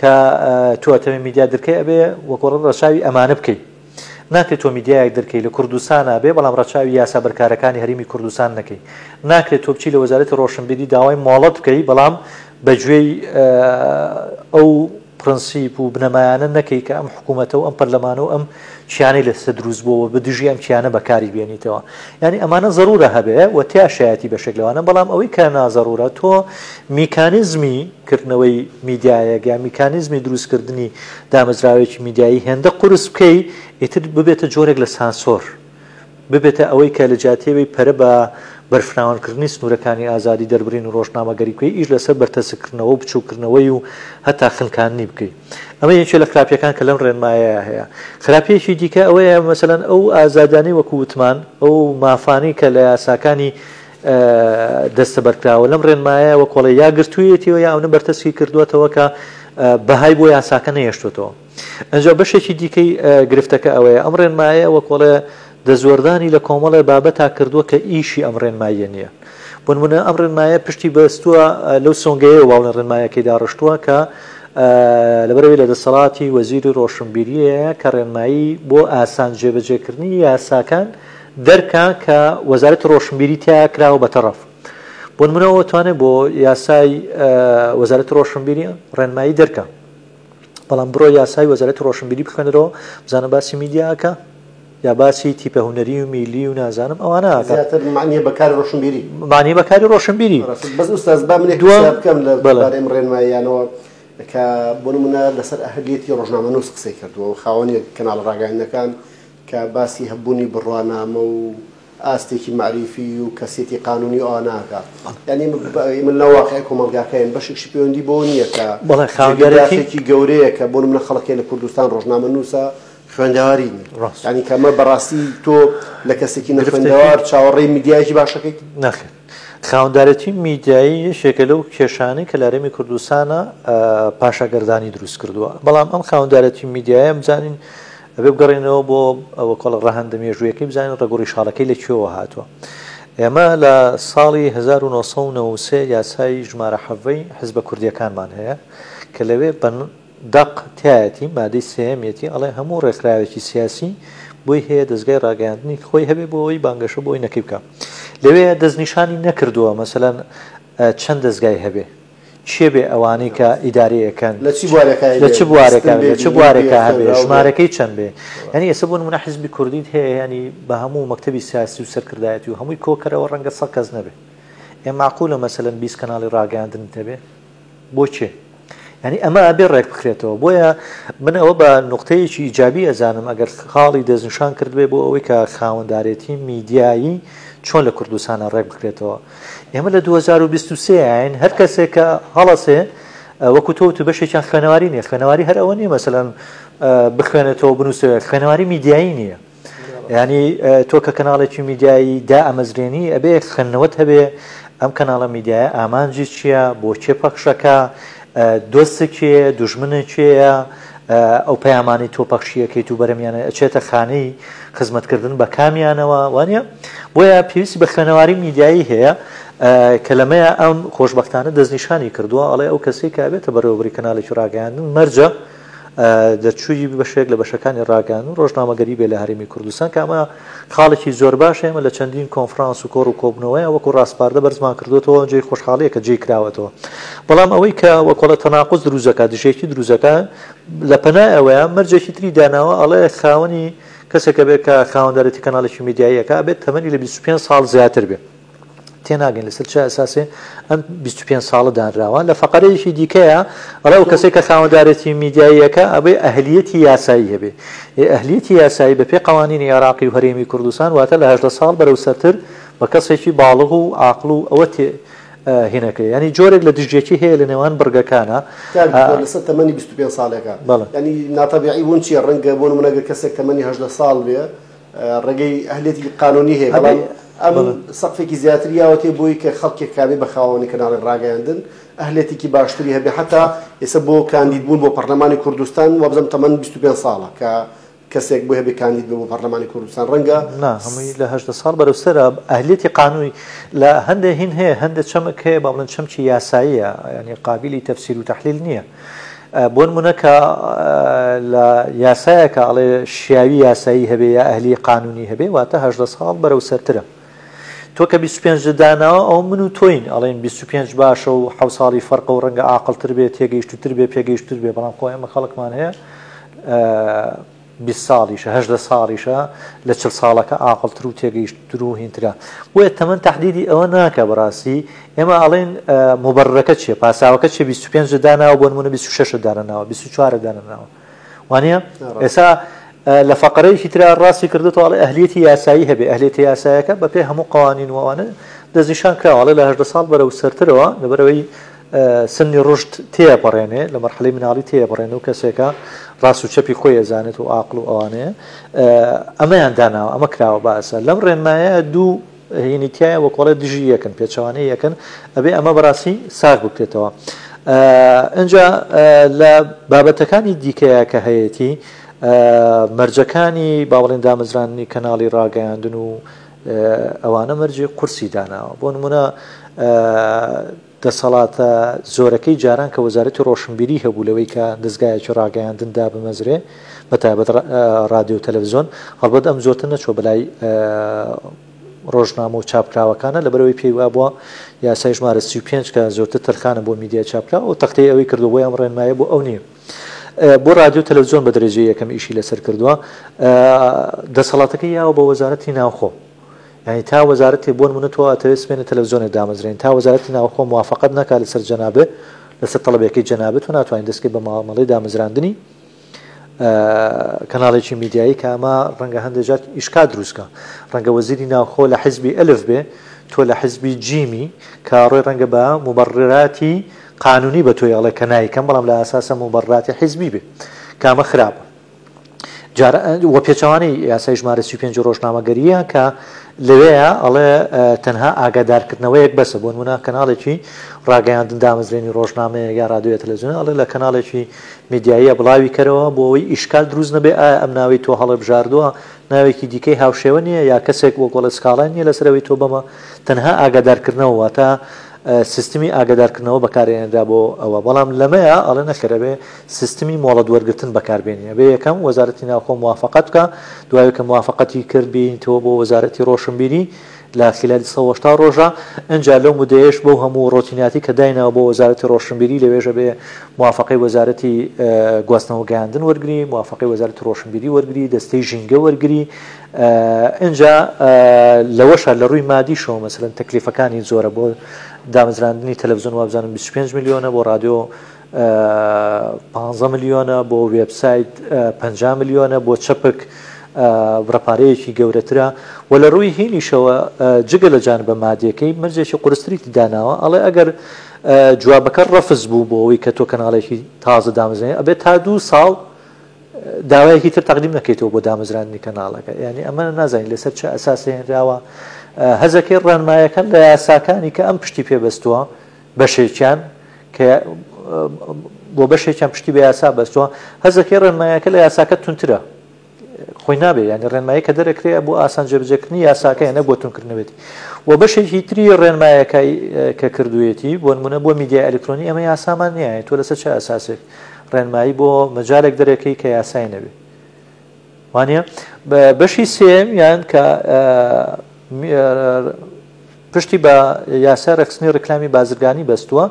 کە تۆ ئەتەوێ میدیا درکەی ئەبێ وەکۆڕ ڕەچاوی ئەمانە بکەیت. ناکرێت تۆ میدیایەک دەرکەی لە کوردستانا بێ بەڵام ڕەچاوی یاسا بەرکارەکانی هەرێمی کوردستان نەکەی. ناکرێت تۆ بچی لە وەزارەتی ڕۆشنبیری داوای مۆڵەت بکەی بەڵام بە گوێی ئەو پرەنسیپ و بنەمایانە نەکەی کە ئەم حکوومەتە و ئەم پەرلەمانە و ئەم کیانەی لەسەر دروست بووە و بە دژی ئەم کیانە بەکاری بێنیتەوە. یانی ئەمانە زەروورە هەبێ و تیاشایەتی بەشێک لەوانە بەڵام ئەوەی کە نازەروورە تۆ میکانیزمی کردنەوەی میدیایەک یا میکانیزمی دروستکردنی دامەزراوەیەکی میدیایی هێندە قورس بکەی ئیتر ببێتە جۆرێک لە سانسۆر، ببێتە ئەوەی کە لە جیاتیەوەی پەرە بە بەرفراوانکردنی سنوورەکانی ئازادی دەربڕین و ڕۆژنامەگەری بکەی ئیش لەسەر بەرتەسککردنەوە و بچووککردنەوەی و هەتا خنکاندنی بکەی. ئەمە یەکێ لە خراپیەکان کە لەم ڕێنمایەیا هەیە. خراپیەکی دیکە ئەوەیە مەسەلەن ئەو ئازادیانەی وەکو وتمان ئەو مافانەی کە لە یاساکانی دەستەبەرکراوە لەم ڕێنمایە وەک وەڵێ یا گرتوویەتیەوە یا ئەونە بەرتەسکی کردووەتەوە کە بەهای بۆ یاساکە نەهێشتووەتەوە. ئنجا بەشێکی دیکەی گرفتەکە ئەوەیە ئەم ڕێنمایە وەک وەڵێ دەستوەردانی لە کۆمەڵێ بابەتا کردووە کە ئیشی ئەم ڕێنماییە نییە. بۆ نموونە ئەم ڕێنمایە پشتی بەستووە لەو سۆنگەیەوە با بڵێن ڕێنمایەکەی داڕشتووە کە لەبەرئەوەی لە دەسەڵاتی وەزیری ڕۆشنبیرییە کە ڕێنمایی بۆ ئاسان جێبەجێکردنی یاساکان دەرکا کە وەزارەتی ڕۆشنبیری تیا کراوە بە تەڕەف. بۆ نموونە ئەوە توانێ بۆ یاسای وەزارەتی ڕۆشنبیری ڕێنمایی دەرکا. بەڵام بڕۆ یاسای وەزارەتی ڕۆشنبیری بخوێنەرەوە بزانە باسی میدیا ئەکا یا باسی تیپە هونەری و میلی و نازانم ئەوانە ئەکا. زیاتر مەعنیە بە کاری ڕۆشنبیری. مەعنیە بە کاری ڕۆشنبیری. ڕاستە بەس ئوستاز با منێک دووەم پرسیار بکەم لە بەڵێ. بارەی ئەم ڕێنماییانەوە کە بۆ نموونە لەسەر ئەهلیەتی ڕۆژنامەنووس قسەی کردووە و خاوەنی کەناڵە ڕاگەیاندنەکان کە باسی هەبوونی بڕوانامە و ئاستێکی مەعریفی و کەسێتی قانونی و ئەوانە ئەکا یانی ئێمە لەناو واقعی کۆمەڵگاکەین بەشێکشی پەیوەندی بەوە نییە کە بەڵێ جێگەی خاوەندارێتی داخێکی گەورەیە کە بۆ نمونە خەڵک هەیە لە کوردستان ڕۆژنامەنووسە خوێندەواری نییە ڕاست یانی کە ئەمە بەڕاستی تۆ لە کەسێکی گرفتێکی نەخوێندەوار چاوەڕێی میدیایەکی باشەکەیت؟ نەخێر خاوەندارێتی میدیایی یەکێکە لەو کێشانەی کە لە هەرێمی کوردستانە پاشاگەردانی دروست کردووە بەڵام ئەم خاوەندارێتی میدیایە بزانین ئەبێ بگەڕێینەوە بۆ وەکۆڵە ڕەهەندە مێژوویەکەی بزانین ڕەگ و ڕیشاڵەکەی لە کوێوە هاتووە. ئێمە لە ساڵی 1993 یاسای ژمارە حەڤەی حزبە کوردییەکانمان هەیە کە لەوێ بە دەق تیایەتی مادەی سێیەمیەتی ئەڵێ هەموو ڕێکخراوێکی سیاسی بۆی هەیە دەزگای ڕاگەیاندنی خۆی هەبێ بۆ ئەوەی بانگەشە بۆ ئەوی بکا. لەوێ دەستنیشانی نەکردووە مەسەلەن چەند دەزگای هەبێ. کێ بێ ئەوانەی کە ئیدارەی ئەکەن لە چی بوارێکا لە چ بێ بوارێکا بیستن بێ بێ لە چ بینین بێ بوارێکا هەبێ خوێنراو بێ ژمارەکەی چەند بێ یانی ئێستا بۆ نمونە حزبی کوردیت هەیە یانی بە هەموو مەکتەبی سیاسی و سەرکردایەتی و هەمووی کۆکەرەوە ڕەنگە سەد کەس نەبێ ئێ مەعقولە مەسەلەن 20 کەناڵی ڕاگەیاندنت هەبێ بۆ کێ یانی ئەمە ئەبێ ڕێک بخرێتەوە بۆیە من ئەوە بە نوقتەیەکی ئیجابی ئەزانم ئەگەر خاڵی دەستنیشان کردبێ بۆ ئەوەی کە خاوەندارێتی میدیایی چۆن لە کوردستانە ڕێک بخرێتەوە ئێمە لە 2023 ین هەر کەسێک کە هەڵەسێ وەکو تۆ وتت بەشێکیان خوێنەواری نییە خوێنەواری هەر ئەوە نییە مەسەلەن بخوێنێتەوە بنووسێت خوێنەواری میدیایی نییە ینی تۆ کە کەناڵێکی میدیایی دائەمەزرێنی ئەبێ خوێندنەوەت هەبێ ئەم کەناڵە میدیایە ئامانجی چییە بۆ کێ پەخشەکە دۆست کێیە دوژمنە کێیە ئەو پەیامانەی تۆ پەخشیەکەیت و بەرەمیانە ئەچێتە خانەی خزمەتکردن بە کامیانەوە وانە بۆیە پێویستی بە خوێنەواری میدیایی هەیە کە لەمەیە ئەم خۆشبەختانە دەستنیشانی کردووە ئەڵێ ئەو کەسەی کە ئەبێتە بەڕێوەبەری کەناڵێکی ڕاگەیاندن مەرجە دەرچووی بەشێک لە بەشەکانی ڕاگەیاندن و ڕۆژنامەگەری بێ لە هەرێمی کوردستان کە ئەمە خاڵێکی زۆر باشە ئێمە لە چەندین کۆنفرانس و کۆڕ و کۆبوونەوەیە وەکو ڕاسپاردە بەرزمان کردووەتەوە جێی خۆشحاڵیە کە جێی کراوەتەوە بەڵام ئەوەی کە وەکۆڵە تەناقوز دروست دەکات دژێکی دروست دەکات لە پەنای ئەوەیە مەرجێکی تری داناوە ئەڵێ خاوەنی کەسێکە بێت کە خاوەندارێتی کەناڵێکی میدیاییەکە ئەبێت تەمەنی لە 25 ساڵ زیاتر بێ تێناگەین لەسەر چ ئەساسێ ئەم 25 ساڵە دانراوە لە فەقەرەیەکی دیکەیە ئەڵێ ئەو کەسێک کە خاوەندارێتی میدیاییەکە ئەبێ ئەهلیەتی یاسایی هەبێ ئەهلیەتی یاسایی بە پێی قوانینی عێراقی و هەرێمی کوردستان واتە لە 18 ساڵ بەرەو سەرتر بە کەسێکی باڵغ و عاقڵ و ئەوە تێ هینەکەی ینی جۆرێک لە دژیەکی هەیە لە نێوان بڕگەکانە کاک دکتۆر لەسەر تەمەنی 25 ساڵێکە بەڵێ ینی ناتەبیعی بوون چییە ڕەنگە بۆ نمونە گەر کەسێک تەمەنی 18 ساڵ بێ ڕێگەی ئەهلیەتی قانونی هەیە ئەبێ بەڵام ئەم بەڵێ سەقفێکی زیاتر یاوەتێ بۆی کە خەڵکێک کابێ بە خاوەنی کەناڵی ڕاگەیاندن ئەهلیەتێکی باشتری هەبێ حتا ئێستا بۆ کاندید بوون بۆ پەرلەمانی کوردستان وابزانم تەمەن 25 ساڵە کە کەسێک بۆی هەبێ کاندید بێ بۆ پەرلەمانی کوردستان ڕەنگە نا هەمووی لە 18 ساڵ بەرەو سەرە ئەهلیەتی قانونی لە هەندێ هین هەیە هەندێ چەمک هەیە با بڵێن چەمکی یاساییە یعنی قابلی تەفسیر و تەحلیل نییە. بۆ نمونە کە لە یاسایەکە ئەڵێ شیاوی یاسایی هەبێ یا ئەهلی قانونی هەبێ واتە 18 ساڵ بەرەو سەرترە. تۆ کە 25 داناوە ئەو من و تۆین ئەڵێن 25 باشە و حەو ساڵی فەرقە و ڕەنگە عاقڵتر بێ تێگەیشتوتر بێ پێگەیشتر بێ بەڵام خۆ ئێمە خەڵکمان هەیە 20 ساڵیشە 18 ساڵیشە لە 40 ساڵەکە عاقڵتر و تێگەیشتتر و هینترە. بۆیە تەمەن تەحدیدی ئەوە ناکە بەڕاستی. ئێمە ئەڵێن موبەررەکە چییە؟ پاساوەکە چییە؟ 25 داناوە بۆ نمونە 26 دانەناوە 24 دانەناوە. وانە ئێستا لە فەقەرەیەکی ترا ڕاستی کردوتەوە ئەڵێ ئەهلیەتی یاسایی هەبێ. ئەهلیەتی یاسایەکە بەپێی هەموو قوانین و ئەوانە دەستنیشان کراوە. ئەڵێ لە 18 ساڵ بەرەو سەرترەوە لەبەرەوەی سنی ڕشد تێپەڕێنێ لە مەرحەلەی مناڵی تێپەڕێنێ و کەسێکە ڕاست و چەپی خۆی ئەزانێت و ئاقل و ئەوانەیە. ئەمەیان داناوە ئەمە کراوە باسە. لەم ڕێنمایە دوو هینی تایە وەکۆڵێ دژی یەکن پێچەوانەی یەکن ئەبێ ئەمە بەڕاستی ساغ بکرێتەوە. ئینجا لە بابەتەکانی دیکەیە کە هەیەتی مەرجەکانی با بڵێن دامەزراندنی کەناڵی ڕاگەیاندن و ئەوانە مەرجی قورسی داناوە. بۆ نمونە دەسەڵاتە زۆرەکەی جاران کە وەزارەتی ڕۆشنبیری هەبوو لەوەی کە دەزگایەکی ڕاگەیاندن دابمەزرێ بە تایبەت ڕادیۆ و تەلەڤزیۆن هەڵبەت ئەم زۆرتر نەچووە بەلای ڕۆژنامە و چاپکراوەکانە لەبەرەوەی پێی وابووە یاسای ژمارە 35 کە زۆرتر تەرخانە بۆ میدیای چاپکراو ئەو تەختەی ئەوەی کردووە بۆیە ئەم ڕێنمایە بۆ ئەو نییە. بۆ ڕادیۆ و تەلەڤزیۆن بە دەرەجەی یەکەم ئیشی لەسەر کردووە دەسەڵاتەکەی یاوە بە وەزارەتی ناوخۆ. یانی تا وەزارەتی بۆ نمونە تۆ ئەتەوێت سبەینێ تەلەفزیۆنێک دامەزرێنی تا وەزارەتی ناوخۆ موافەقەت نەکات لەسەر جەنابت لەسەر تەڵەبەکەی جەنابت تۆ ناتوانانی دەستکەی بە مامەڵەی دامەزراندنی کەناڵێکی میدیایی کە ئەمە ڕەنگە هەندێک جار ئیشکال دروستکە ڕەنگە وەزیری ناوخۆ لە حزبی ئەلف بێ تۆ لە حزبی جیمی کە ڕۆی ڕەنگە بە موبەڕراتی قانونی بە تۆی ئەڵێ کە نایکەم بەڵام لە ئاساسە موبەڕراتی حزبی بێ کامە خراپە. جار وە پێچەوانەی یاسای ژمارە 35 ڕۆژنامەگەرییە کە لەوێیە ئەڵێ تەنها ئاگادارکردنەوەیەک بەسە. بۆ نمونە کەناڵێکی ڕاگەیاندن دامەزرێنی ڕۆژنامەیە یا ڕادیۆ یا تەلەڤزیۆن ئەڵێ لە کەناڵێکی میدیاییە بڵاوی کەرەوە بۆ ئەوەی ئیشکال دروست نەبێ ئایا ئەم ناوەی تۆ هەڵبژاردووە ناوێکی دیکەی هاوشێوە نییە یا کەسێک وەک وەڵێ سکاڵای نییە لەسەر ئەوەی تۆ بەمە تەنها ئاگادارکردنەوە واتە سیستمی ئاگادارکردنەوە بەکارهێنرا بۆ ئەوە بەڵام لەمەیا ئەڵێ نەخێر ئەبێ سیستمی مۆڵەت وەرگرتن بەکاربێنی ئەبێ یەکەم وەزارەتی ناوخۆ موافەقەت بکا دوای کە موافەقەتی کرد بێنیتەوە بۆ وەزارەتی ڕۆشنبیری لە خلالی 180 ڕۆژە ئنجا لەو مدەیەش بەو هەموو ڕۆتیناتی کە دایناوە بۆ وەزارەتی ڕۆشنبیری لەوێش ئەبێ موافەقەی وەزارەتی گواستنەوە گەیاندن وەرگری موافەقەی وەزارەتی ڕۆشنبیری وەرگری دەستەی ژینگە وەرگری ئینجا لەوەشا لە ڕووی مادیشەوە مەسەلەن تەکلیفەکانی زۆرە بۆ دامەزراندنی تەلەڤزیۆن وابزانم 25 ملیۆنە بۆ ڕادیۆ 15 ملیۆنە بۆ وێبسایت 50 ملیۆنە بۆ چەپک بڕە پارەیەکی گەورەترە و لە ڕووی هینیشەوە جگە لە جانبە مادیەکەی مەرجێکی قورستری داناوە ئەڵێ ئەگەر جوابەکە ڕەفز بوو بۆ ئەوەی کە تۆ کەناڵێکی تازە دامەزرێنی ئەبێت تا دوو ساڵ داوایەکی تر تەقدیم نەکەیتەوە بۆ دامەزراندنی کەناڵەکە. یانی ئەمە نازانین لەسەر چ ئەساسێ هێنراوە. هەزەکەی ڕێنمایەکە لە یاساکانی کە ئەم پشتی پێ بەستووە بەشێکیان کە بۆ بەشێکیان پشتی بە یاسا بەستووە هەزەکەی ڕێنمایەکە لە یاساکە تونترە خۆی نابێ یانی ڕێنمایی کە دەرەکرێ بۆ ئاسان جێبەجێکردنی یاساکەیە نەک بۆ تونکردنەوەتی و بەشێکی تری ڕێنمایەکە کە کردوویەتی بۆ نمونە بۆ میدیای ئەلکترۆنی ئەمە یاسامان نییە تۆ لەسەر چ ئەساسێک ڕێنمایی بۆ مەجالێک دەرەکەی کە یاسای نەبێ وانە بەشی سێیان کە پشتی بە یاسای ڕێکخستنی ڕیکلامی بازرگانی بەستووە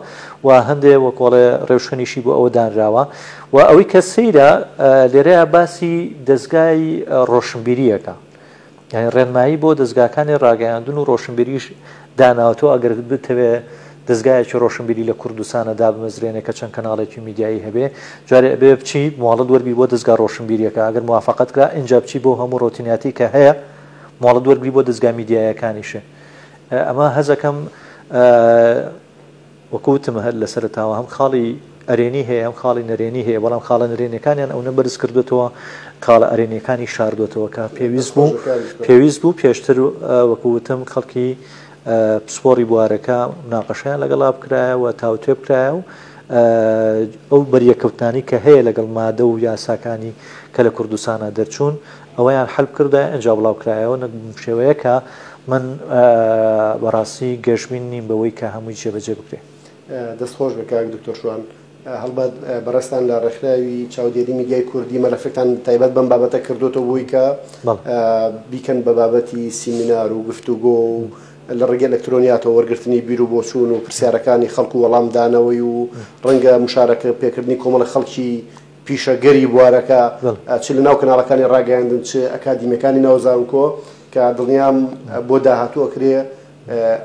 و هەندێ وەکۆڵێ ڕێوشوێنیشی بۆ ئەوە دانراوە و ئەوەی کە سەیرە لێرەیە باسی دەزگای ڕۆشنبیرییەکە یانی ڕێنمایی بۆ دەزگاکانی ڕاگەیاندن و ڕۆشنبیریش داناوە تۆ ئەگەر بتەوێ دەزگایەکی ڕۆشنبیری لە کوردستانە دابمەزرێنێ کە چەند کەناڵێکی میدیایی هەبێ جارێ ئەبێ بچی مۆڵەت وەرگری بۆ دەزگا ڕۆشنبیریەکە ئەگەر موافەقەت کرا ئینجا بچی بۆ هەموو ڕۆتیناتی کە هەیە مۆڵەت وەرگری بۆ دەزگا میدیایەکانیشێ ئەمە هەزەکەم وەکو وتم هەر لە سەرەتاوە هەم خاڵی ئەرێنی هەیە هەم خاڵی نەرێنی هەیە بەڵام خاڵە نەرێنیەکانیان ئەونە بەرز کردوێتەوە خاڵە ئەرێنیەکانی شاردوێتەوە کە پێویست بوو پێویست بوو پێشتر وەکو وتم خەڵکی پسپۆڕی بوارەکە مناقەشەیان لەگەڵا بکرایە و تاوتوێ بکرایە و ئەو بەریەککەوتنانی کە هەیە لەگەڵ مادە و یاساکانی کە لە کوردستانە دەرچوون ئەوەیان حەل بکردایە ئینجا بڵاو کرایەوە نەک بەم شێوەیە کە من بەڕاستی گەشبین نیم بەوەی کە هەمووی جێبەجێ بکرێ. دەست خۆش بێ کاک دکتۆر شوان. هەڵبەت بەڕێزتان لە ڕێکخراوی چاودێری میدیای کوردی مەلەفێکتان تایبەت بەم بابەتە کردوتەوە بۆی کە بیکەن بە بابەتی سیمینار و گفتوگۆ و لە ڕێگەی ئەلکترۆنیاتەوە وەرگرتنی بیر و بۆچوون و پرسیارەکانی خەڵک و وەڵامدانەوەی و ڕەنگە مشارەکە پێکردنی کۆمەڵە خەڵکی پیشەگەری بوارەکە چ لە ناو کەناڵەکانی ڕاگەیاندن چ ئەکادیمیەکانی ناو زانکۆ کە دڵنیام بۆ داهاتوو ئەکرێ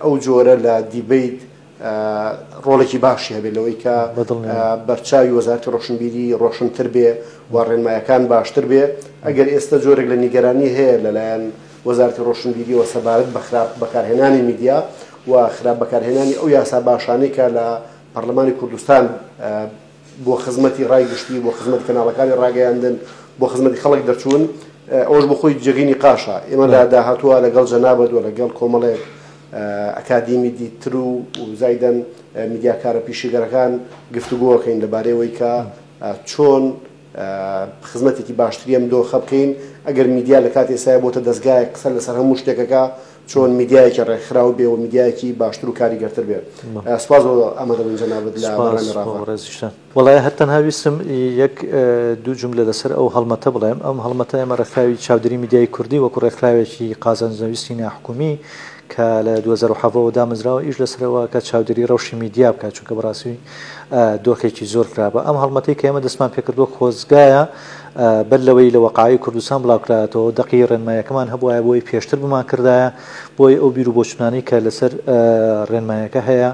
ئەو جۆرە لە دیبەیت ڕۆڵێکی باشی هەبێت لەوەی کە بەرچاوی وەزارەتی ڕۆشنبیری ڕۆشنتر بێ و ڕێنمایەکان باشتر بێ. ئەگەر ئێستا جۆرێک لە نیگەرانی هەیە لەلایەن وەزارەتی ڕۆشنبیریەوە سەبارەت بە خراپ بەکارهێنانی میدیا و خراپ بەکارهێنانی ئەو یاسا باشانەی کە لە پەرلەمانی کوردستان بۆ خزمەتی ڕای گشتی، بۆ خزمەتی کەناڵەکانی ڕاگەیاندن، بۆ خزمەتی خەڵک دەرچوون، ئەوەش بۆ خۆی جێگەی نیقاشە. ئێمە لە داهاتووە لەگەڵ جەنابت و لەگەڵ کۆمەڵێک ئەکادیمی دیتر و زایدەن میدیاکارە پیشەگەرەکان گفتوگۆ ئەکەین لەبارەی ئەوەی کە چۆن خزمەتێکی باشتری ئەم دۆخە بکەین. ئەگەر میدیا لە کاتی ئێستایا بۆتە دەزگایەک قسە لەسەر هەموو شتێکەکە، چۆن میدیایەکی ڕێکخراو بێ و میدیایەکی باشتر و کاریگەرتر بێ. سوپاس بۆ ئامادەبوون جەنابت لە سوپاس بەرنامەی بۆ ڕاڤە. بەڕێزیشتان. وەڵای هەر تەنها ویستم یەک دوو جوملە لەسەر ئەو هەڵمەتە بڵێم. ئەم هەڵمەتە ئێمە ڕێکخراوی چاودێری میدیای کوردی وەکو ڕێکخراوێکی قازانجنەویستی ناحکومی کە لە 2017 وە دامەزراوە ئیش لەسەر ئەوە کە چاودێری ڕەوشی میدیا بکات چونکە بەڕاستی دۆخێکی زۆر خراپە. ئەم هەڵمەتەی کە ئێمە دەستمان پێکردووە خۆزگایە بەر لەوەی لە وەقایعی کوردستان بڵاوکرایەتەوە دەقی ڕێنمایەکەمان هەبوایە بۆی پێشتر بمانکردایە بۆی ئەو بیر و بۆچونانەی کە لەسەر ڕێنمایەکە هەیە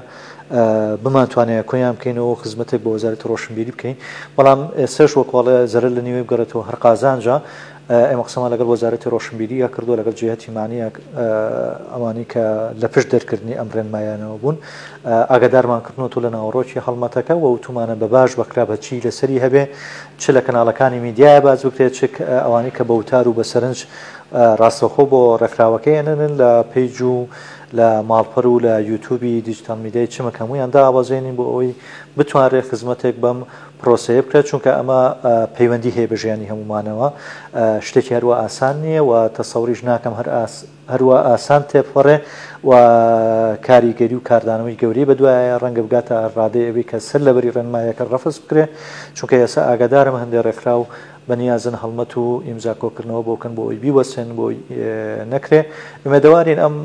بمانتوانایە کۆیان بکەینەوە و خزمەتێک بە وەزارەتی ڕۆشنبیری بکەین بەڵام ئێستاش وەکواڵێ زەرەر لە نیوەی بگەڕێتەوە هەر قازانجە ئێمە قسەمان لەگەڵ وەزارەتی ڕۆشنبیرییا کردووە، لەگەڵ جیهەتی مەعنییا ئەوانەی کە لە پشت دەرکردنی ئەم ڕێنمایانەوە بوون ئاگادارمان کردنەوە لە ناوەڕۆکی هەڵمەتەکە و وتومانە بە باش بە خراپ هەرچی لەسەری هەبێ چ لە کەناڵەکانی میدیایا باس بکرێت چ ئەوانەی کە بە وتار و بە سەرنج ڕاستەوخۆ بۆ ڕێکخراوەکەی ئەنێرن لە پەیج و لە ماڵپەر و لە یوتوبی دیجیتاڵ میدیای چمک هەموویان دابەزێنین بۆ ئەوەی بتوانرێت خزمەتێک بەم پرۆسەیە بکرێت، چونکە ئەمە پەیوەندی هەیە بە ژیانی هەموومانەوە، شتێکی هەروا ئاسان نییە و تەسەوریش ناکەم هەر هەروا ئاسان تێبپەڕێ و کاریگەری و کاردانەوەی گەورەی بەدوایە، ڕەنگە بگاتە ڕادەی ئەوەی کە سەر لەبەری ڕێنمایەکە ڕەفز بکرێ، چونکە ئێستا ئاگادارم هەندێ ڕێکخراو بەنیازن هەڵمەت و ئیمزا کۆکردنەوە بۆ بکەن بۆ ئەوەی بیوەستێنن بۆ ئەوەی نەکرێ، ئومێدەوارین ئەم.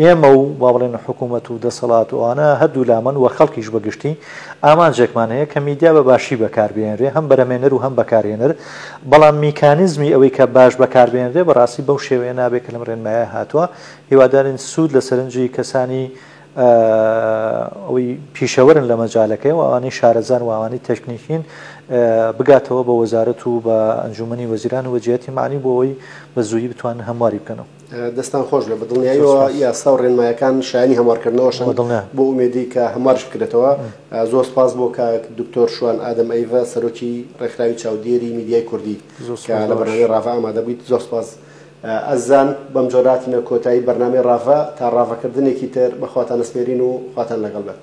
ئێمە و با بڵێین حکوومەت و دەسەڵات و ئەوانە هەردوو لامەن و خەڵکیش بە گشتی ئامانجێکمان هەیە کە میدیا بە باشی بەکار بهێنرێ هەم بەرهەمێنەر و هەم بەکارهێنەر بەڵام میکانیزمی ئەوەی کە باش بەکار بهێنرێ بەڕاستی بەو شێوەیە نابێ کە لەم ڕێنمایە هاتووە هیوادارین سوود لە سەرنجی کەسانی ئەوەی پیشەوەرن لە مەجالەکەی و ئەوانەی شارەزان و ئەوانەی تەکنیکین بگاتەوە بە وەزارەت و بە ئەنجوومەنی وەزیران و بە جیهەتی مەعنی بۆ ئەوەی بە زوویی بتوانن هەمواری بکەنەوە. دەستان خۆش بێت، بەدڵنیاییەوە یاسا و ڕێنمایەکان شایەنی هەموارکردنەوەشن بۆ ئومێدی کە هەموارش بکرێتەوە. زۆر سپاس بۆ کاک دکتۆر شوان ئادەم ئەیڤە سەرۆکی ڕێکخراوی چاودێری میدیای کوردی کە لە بەرنامەی ڕاڤە ئامادە بوویت. زۆر سپاس ئەزیزان. بەم جۆرە هاتینە کۆتایی بەرنامەی ڕاڤە. تا ڕاڤەکردنێکی تر بە خواتان ئەسپێرین و خواتان لەگەڵ بێت.